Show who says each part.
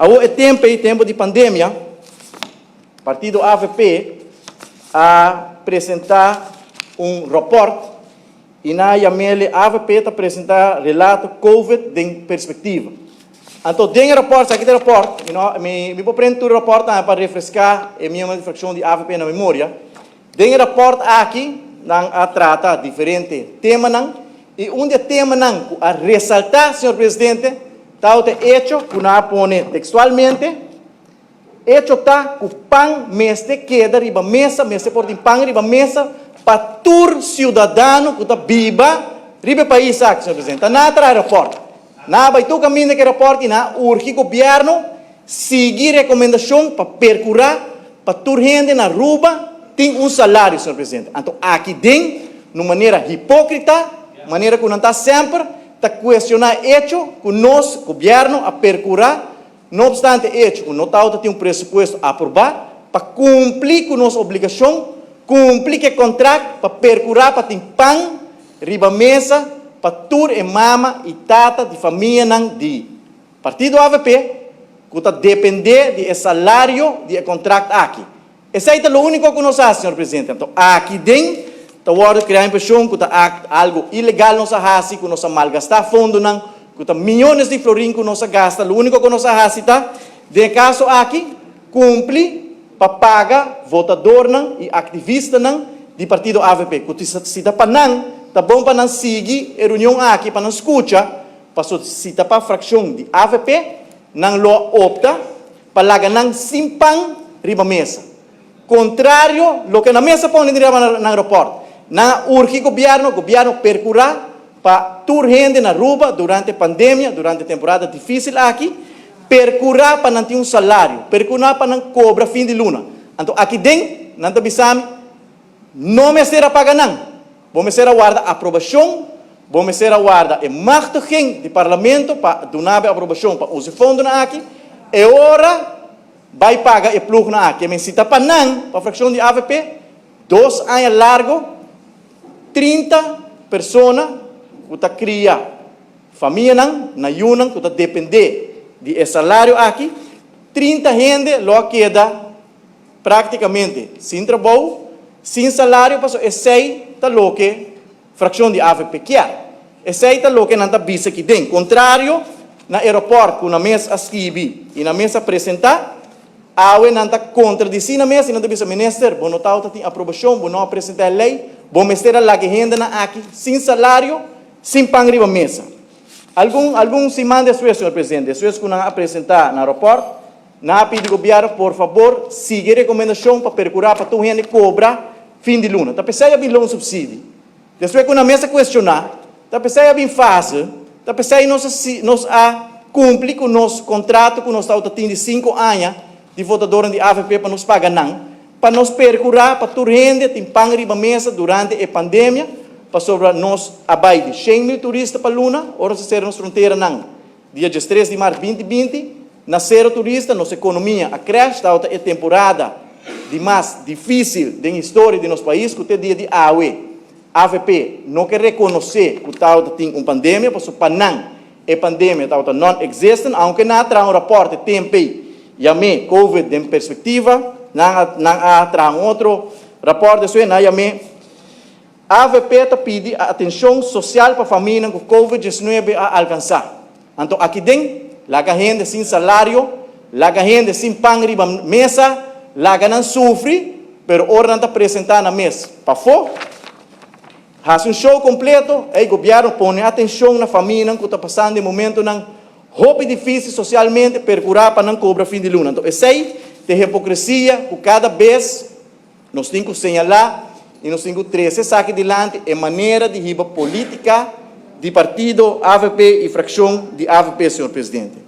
Speaker 1: Awor e tempo ei, tempo di pandemia, partido AVP a presenta un rapport y nan a yam'ele AVP ta presenta relato Covid den perspectiva. Anto den e rapport, esaki ta e rapport, mi no, mi, mi por prende tur e rapport tambe pa refresca e miembro di fraccion di AVP na memoria. Den e rapport aki nan a trata diferente temanan y un di e temanan cu a resalta, señor Presidente, tawata e hecho cu nan a pone textualmente, Hecho ta cu pan mester keda riba mesa, mester por tin pan riba mesa pa tur ciudadano cu ta biba riba e pais aki, señor Presidente. Ta nan a traha e rapport. Nan a bay tur caminda cu e rapport y nan a urgi gobierno sigui recomendacion pa percura pa tur hende na Aruba tin un salario, señor Presidente. Anto aki den, na un manera hipocrita, manera cu nan ta semper, ta cuestiona e hecho cu nos, gobierno, a percura. No obstante echo ku no tabata tin un presupuesto aprobá pa kumpli ku nos obligashon, kumpli ku e kontrakt pa perkurá pa tin pan riba mesa pa tur e mama i tata di famianan di Partido avp ku ta dependé di e salario di e kontrakt aki. Esei ta lo úniko ku nos a hasi, señor presidente. Anto aki den ta wòrdu krea impreshon ku ta algu ilegal nos a hasi, ku nos a malgastá fondonan, ku ta miyones di florin ku nos a gasta. Lo úniko ku nos a hasi ta, den e kaso aki, kumpli pa paga votadornan i aktivistanan di partido avp. Ku si ta pa nan, ta bon pa nan sigui e reunion aki pa nan skucha, paso si ta pa frakshon di avp, nan lo a opta pa laga nan sin pan riba mesa. Contrario loke nan mes a pone riba nan rapport. Nan a urgi gobierno, gobierno percura pa tur hende na Aruba durante pandemia, durante temporada dificil aki, percura pa nan tin un salario, percura pa nan cobra fin di luna. Anto aki den nan ta bisa mi, no mester a paga nan. Bo mester a warda aprobacion, bo mester a warda e machtiging di Parlamento pa duna bo e aprobacion pa usa e fondonan aki, e ora bay paga e ploegnan aki. Men si ta pa nan, pa fraccion di avp, dos aña largo, 30 persona cu ta cria famianan na yunan cu ta depende di e salario aki, 30 hende lo a keda Práktikamente sin trabou, sin salario paso esei ta loke frakshon di avp kier. Esei ta loke nan ta bisa aki den. Kontrario na e rapòrt ku nan mes a skibi i nan mes a presentá, awe nan ta kontradisí nan mes i nan ta bisa, Minister, bo no tabata tin aprobashon, bo no a presentá e lei, bo mester a laga e hendenan aki sin salario, sin pan riba mesa. Algun algun siman despues, señor presidente, despues ku nan a presentá nan rapòrt, Nan a pidi gobièrnu por fabor sigui e rekomendashon pa perkurá pa tur hende kobra fin di luna. Ta p'esei a bin loonsubsidie. Despues ku nan mes a kuestioná, ta p'esei a bin fase, ta p'esei nos a nos a kumpli ku nos kontrato ku nos tabata tin di sinku aña di votadornan di avp pa nos paga nan, pa nos perkurá pa tur hende tin pan riba mesa durante e pandemia, pasobra nos a bai di 100,000 turista pa luna ora nos a sera nos fronteranan. Dia 13 di mart 2020, na sero turista nos ekonomia a crash, tabata e temporada di mas dificil den historia di nos pais cu te dia di awe avp no ke reconoce cu tabata tin un pandemia pasobra pa nan e pandemia tabata non-existent aunke nan a traha un rapport e temp ey yam'e covid den perspectiva nan a nan a traha un otro rapport despues nan a yam'e. Avp ta pidi atencion social pa famianan cu Covid 19 a alcansa. Anto aki den, laga hende sin salario, laga hende sin pan riba mesa, laga nan sufri, pero ora nan ta presenta nan mes pafo, haci un show completo, ey gobierno pone atencion na famianan cu ta pasando e momentonan hopi dificil socialmente, percura pa nan cobra fin di luna. Anto esey ta e hipocresia cu cada bes Nos tin ku señalá i nos tin ku trese esaki dilanti e manera di hiba polítika di partido avp i frakshon di avp, señor presidente.